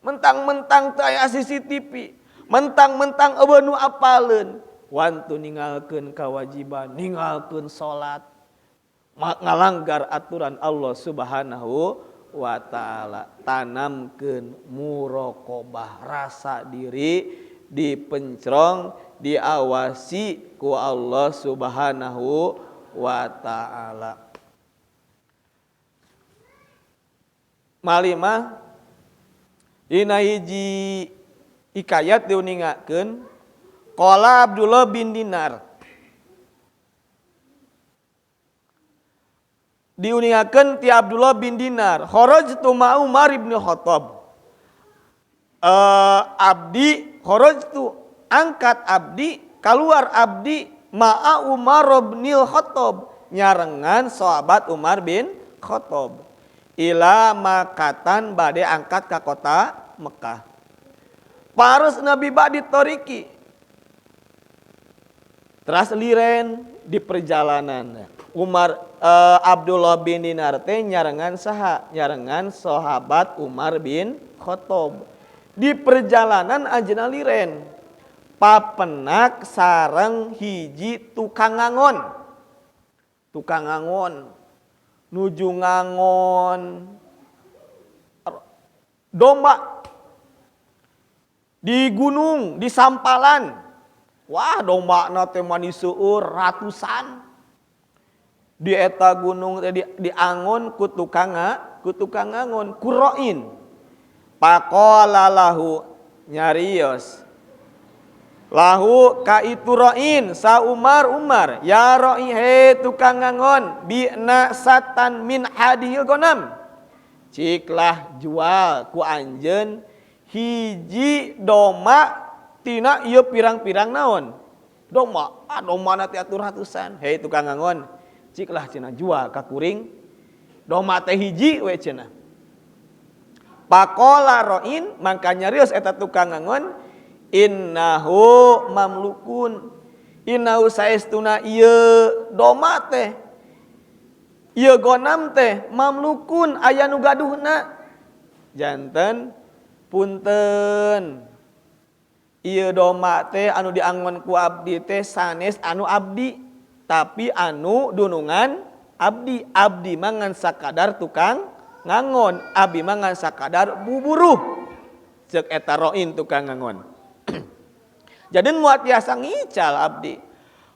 Mentang-mentang teu aya CCTV, mentang-mentang eueuh nu apaleun, wantu ninggalkeun kewajiban, ninggalkeun salat, ngalanggar aturan Allah Subhanahu wa taala. Tanamkeun muraqabah, rasa diri dipencrong, diawasi ku Allah Subhanahu wa taala. Malimah dina hiji hikayat diuningakeun qala Abdullah bin Dinar. Diuningakeun ti Abdullah bin Dinar, kharajtu ma Umar bin Khattab. Abdi kharajtu angkat abdi keluar abdi ma'a Umar bin Khattab nyarengan sahabat Umar bin Khattab. Ila makatan bade angkat ka kota Mekah. Pares Nabi badi toriki. Teras liren di perjalanan. Umar Abdullah bin Dinar teh nyarengan saha? Nyarengan sahabat Umar bin Khattab. Di perjalanan anjeunna liren. Papenak sareng hiji tukang ngangon. Tukang ngangon nuju ngangon domba di gunung, di sampalan. Wah, domba na teh mani seueur ratusan. Di eta gunung teh diangon ku tukang ngangon, kuroin. Faqala lahu nyarios. Lahu ka itu roin sa Umar Umar ya roi he tukang ngangon bi'na satan min hadihil gonam. Ciklah jual ku anjeun hiji doma tina ieu pirang-pirang naon? Doma, doma na teh atuh ratusan. Hei tukang ngangon, ciklah cenah jual ka kuring. Doma teh hiji we cenah. Pakola roin mangka nyarios eta tukang ngangon innahu mamlukun. Innahu saestuna ieu doma teh ieu gonam teh mamlukun aya nu gaduhna. Janten punten ieu doma teh anu diangon ku abdi teh sanes anu abdi tapi anu dunungan abdi. Abdi mah ngan sakadar tukang ngangon, abdi mah ngan sakadar buburuh. Ceuk eta roin tukang ngangon. Jadi muat tiasa ngical abdi.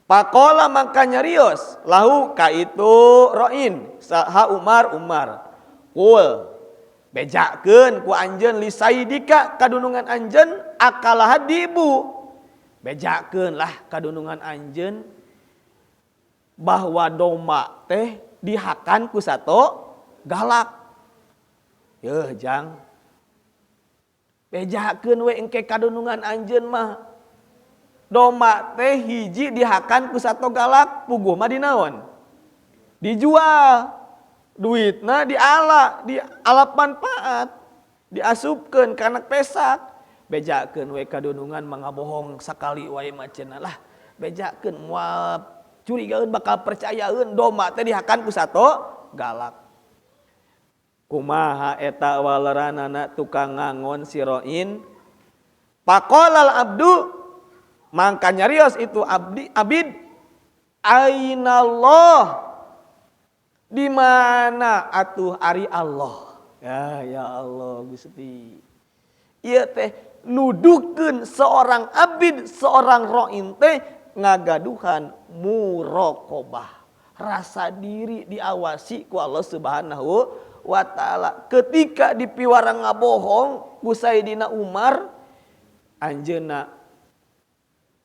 Pakola mangka nyarios lahu ka itu roin saha Umar Umar. Kul bejakeun ku anjeun li saidika kadunungan anjeun akalaha dibu. Bejakeun lah kadunungan anjeun bahwa domba teh dihakan ku sato galak. Yeuh jang. Bejakeun we engke kadunungan anjeun mah domba teh hiji dihakan ku sato galak puguh mah dinaon? Dijual. Duitna diala, dialap manfaat, diasupkeun ka anak pesak. Bejakeun we kadunungan mah ngabohong sakali wae mah cenah lah. Bejakeun moal curigaeun bakal percayaeun domba teh dihakan ku sato galak. Kumaha eta waleranana tukang ngangon siroin? Paqalal abdu mangka nyarios itu abdi abid ainallah di mana atuh ari Allah. Ya ya Allah Gusti. Ieu teh nuduhkeun seorang abid, seorang roin teh ngagaduhan muraqabah. Rasa diri diawasi ku Allah Subhanahu wa taala. Ketika dipiwarang ngabohong ku Sayyidina Umar, Anjeunna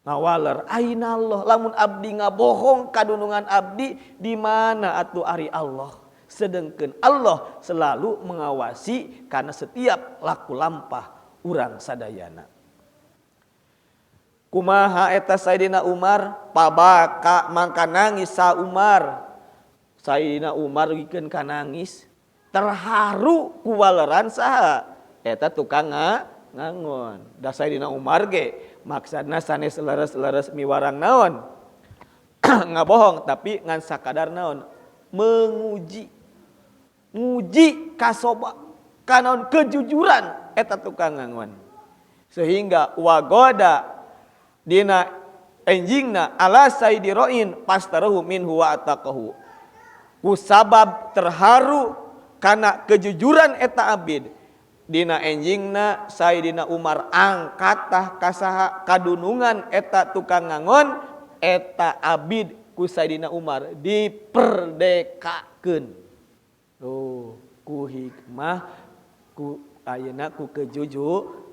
ngawaler aina Allah lamun abdi ngabohong kadunungan abdi di mana atuh ari Allah. Sedengkeun Allah selalu mengawasi karena setiap laku lampah urang sadayana. Kumaha eta Sayyidina Umar pabaka mangka nangis sa Umar. Sayyidina Umar wikeun ka nangis terharu ku waleran saha eta tukang ngangon. Da Sayyidina Umar ge maksudna sanes leres-leres miwarang naon ngabohong tapi ngan sakadar naon menguji nguji kasoba kanaon kejujuran eta tukang ngangon sehingga wagoda dina enjingna ala sayyidi roin pastarahu minhu wa ataqahu ku sabab terharu kana kejujuran eta abid dina enjingna Sayyidina Umar angkatah kasaha kadunungan eta tukang ngangon eta abid ku Sayyidina Umar diperdekakeun. Tuh ku hikmah ku ayeuna ku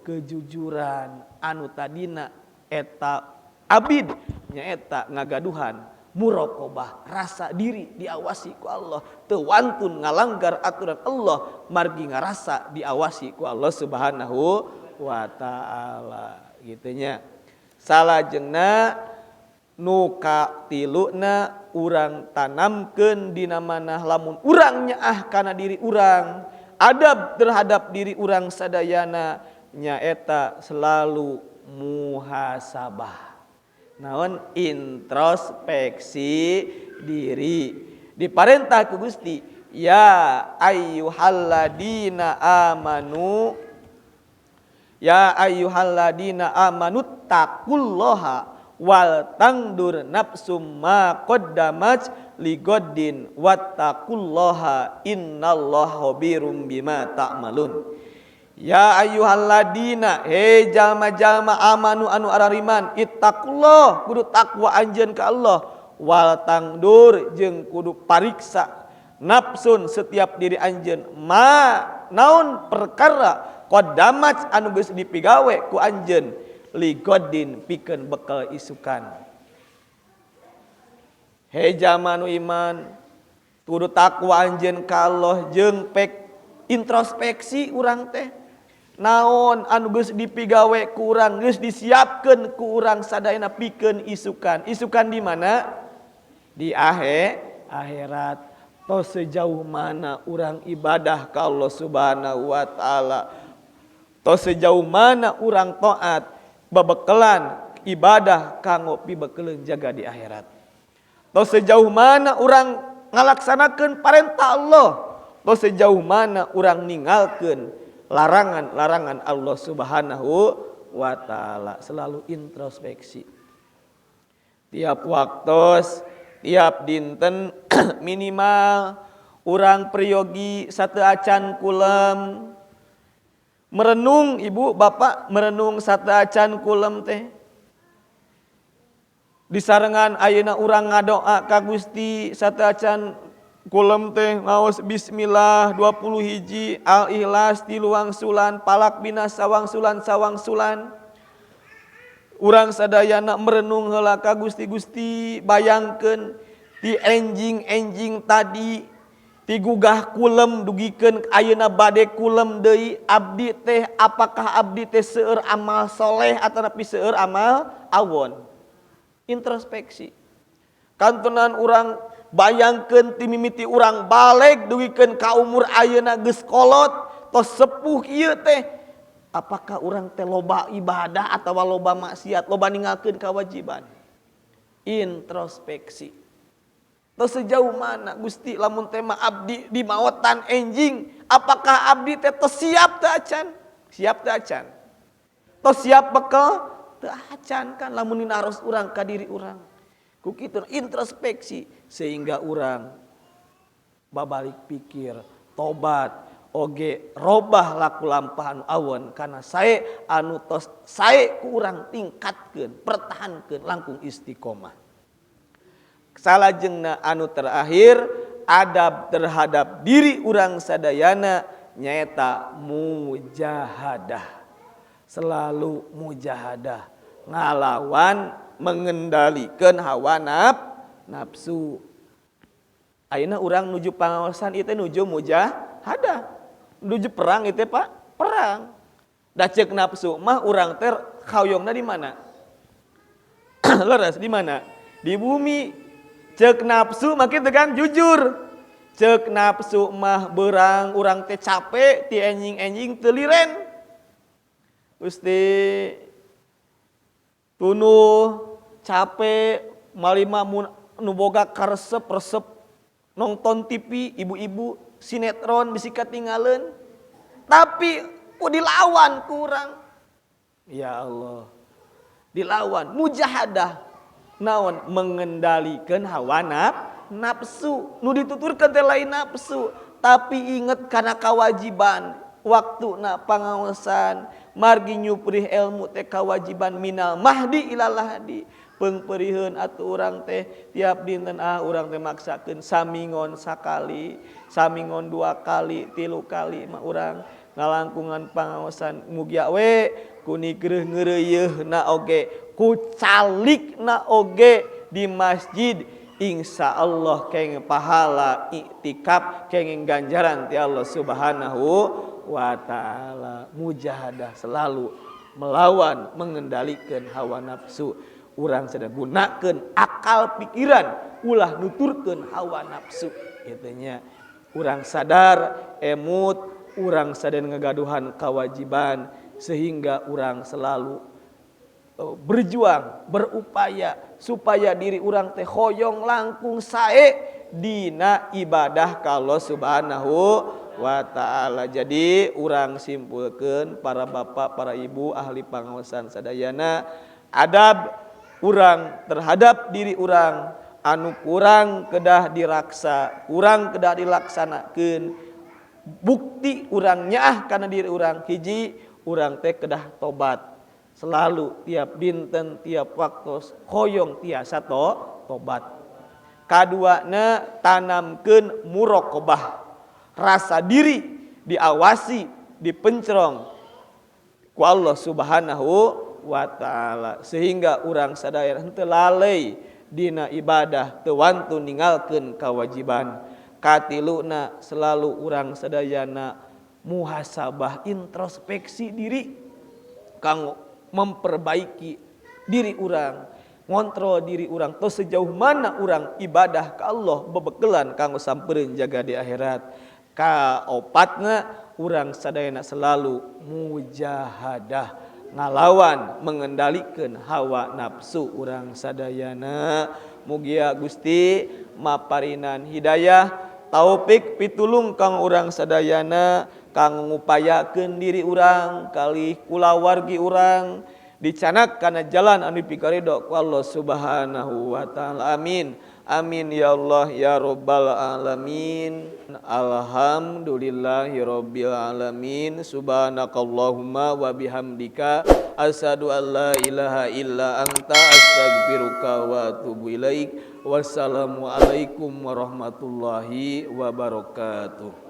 kejujuran anu tadina eta abid nyaeta ngagaduhan muraqabah rasa diri diawasi ku Allah teu wantun ngalanggar aturan Allah margi ngarasa diawasi ku Allah Subhanahu wa taala gitu nya. Salajengna nu katiluna urang tanamkeun dina manah lamun urang nyaah kana diri urang adab terhadap diri urang sadayana nyaeta selalu muhasabah. Naon introspeksi diri diparentah ku Gusti ya ayyuhalladzina amanu ya ayyuhalladzina amanu taqullaha wal tangdur nafsum ma qaddamat ligoddin wattaqullaha innallaha khabirum bima ta'malun. Ya ayyuhalladzina he jalma-jalma amanu anu arariman ittaqullah kudu takwa anjeun ka Allah wal tangdur jeung kudu pariksa nafsun setiap diri anjeun ma naon perkara qaddamat anu geus dipigawe ku anjeun ligodin pikeun bekal isukan. He jalma anu iman kudu takwa anjeun ka Allah jeung pek introspeksi urang teh naon anu geus dipigawe ku urang geus disiapkeun ku urang sadayana pikeun isukan. Isukan di mana? Di akhirat. Toh sejauh mana urang ibadah ka Allah Subhanahu wa taala. Toh sejauh mana urang taat babekelan ibadah kanggo pibekeleun jaga di akhirat. Toh sejauh mana urang ngalaksanakeun parentah Allah. Toh sejauh mana urang ninggalkeun larangan-larangan Allah Subhanahu wa taala. Selalu introspeksi. Tiap waktos, tiap dinten minimal urang priyogi sateuacan kulem. Merenung ibu bapak merenung sateuacan kulem teh. Disarengan ayeuna urang ngadoa ka Gusti sateuacan kulem teh ngaos bismillah 20 hiji al-ikhlas tilu wangsulan palak binas sawangsulan sawangsulan. Urang sadayana merenung heula ka Gusti. Gusti bayangkeun ti enjing-enjing tadi tigugah kulem dugikeun ayeuna bade kulem deui abdi teh apakah abdi teh seueur amal soleh atanapi seueur amal awon. Introspeksi. Kantenan urang bayangkeun ti mimiti urang baleg dugikeun ka umur ayeuna geus kolot tos sepuh ieu teh apakah urang teh loba ibadah atawa loba maksiat loba ninggalkeun kewajiban. Introspeksi. Tos sejauh mana Gusti lamun teh mah abdi di maotan enjing apakah abdi teh tos siap teu acan? Siap teu acan? Tos siap bekal teu acan kan lamun dinaros urang ka diri urang. Ku kitu introspeksi sehingga urang babalik pikir tobat oge robah laku lampah anu awon karena sae anu tos sae ku urang tingkatkeun pertahankeun langkung istiqomah. Salajengna anu terakhir adab terhadap diri urang sadayana nyaeta mujahadah. Selalu mujahadah ngalawan mengendalikan hawa nafsu. Ayeuna urang nuju pangaosan ieu teh nuju mujahadah. Nuju perang ieu teh Pak, perang. Da ceuk nafsu mah urang teh hoyongna di mana? Leres di mana? Di bumi. Ceuk nafsu mah kitu kan jujur. Ceuk nafsu mah beurang urang teh capek ti enjing-enjing teu liren. Gusti tunuh capek malima nu boga karesep-resep nonton TV, ibu-ibu sinetron bisi katinggaleun, tapi ku dilawan kurang. Ya Allah, dilawan mujahadah naon mengendalikan hawa nafsu. Nu dituturkeun teh lain nafsu, tapi inget kana kewajiban waktuna pangaosan margi nyuprih ilmu teh kewajiban minal mahdi ilal lahdi. Peungpeuriheun atuh urang teh tiap dinten urang teh maksakeun samingon sakali, samingon 2 kali, 3 kali mah urang ngalangkungan pangaosan. Mugia we ku nigreuh ngeureuyeuhna oge, ku calikna oge di masjid, insya Allah kenging pahala iktikaf, kenging ganjaran ti Allah Subhanahu wa taala. Mujahadah selalu melawan mengendalikan hawa nafsu. Urang sedang gunakeun akal pikiran ulah nuturkeun hawa nafsu kitu nya. Urang sadar emut, urang sadar ngagaduhan kewajiban sehingga urang selalu berjuang, berupaya supaya diri urang teh hoyong langkung sae dina ibadah ka Allah Subhanahu wa taala. Jadi urang simpulkeun para bapak, para ibu ahli pangaosan sadayana, adab urang terhadap diri urang anu kurang kedah diraksa, kurang kedah dilaksanakeun. Bukti urang nyaah kana diri urang hiji, urang teh kedah tobat selalu tiap dinten tiap waktu hoyong tiasa tobat. Kaduana tanamkeun muraqabah, rasa diri diawasi, dipencrong ku Allah Subhanahu wa taala sehingga urang sadaya henteu lalai dina ibadah, teu wantu ninggalkeun kewajiban. Katiluna selalu urang sadayana muhasabah, introspeksi diri kanggo memperbaiki diri urang, ngontrol diri urang tos sejauh mana urang ibadah ka Allah bebekelan kanggo sampereun jaga di akhirat. Kaopatna urang sadayana selalu mujahadah ngalawan mengendalikan hawa nafsu urang sadayana. Mugia Gusti maparinan hidayah taufik pitulung kang urang sadayana kang ngupayakeun diri urang kalih kulawargi urang dicanak kana jalan anu dipikarido ku Allah Subhanahu wa taala. Amin. Amin ya Allah ya rabbal alamin. Alhamdulillahi rabbil alamin. Subhanakallahumma wa bihamdika asyhadu an la ilaha illa anta astaghfiruka wa atubu ilaik. Wassalamualaikum warahmatullahi wabarakatuh.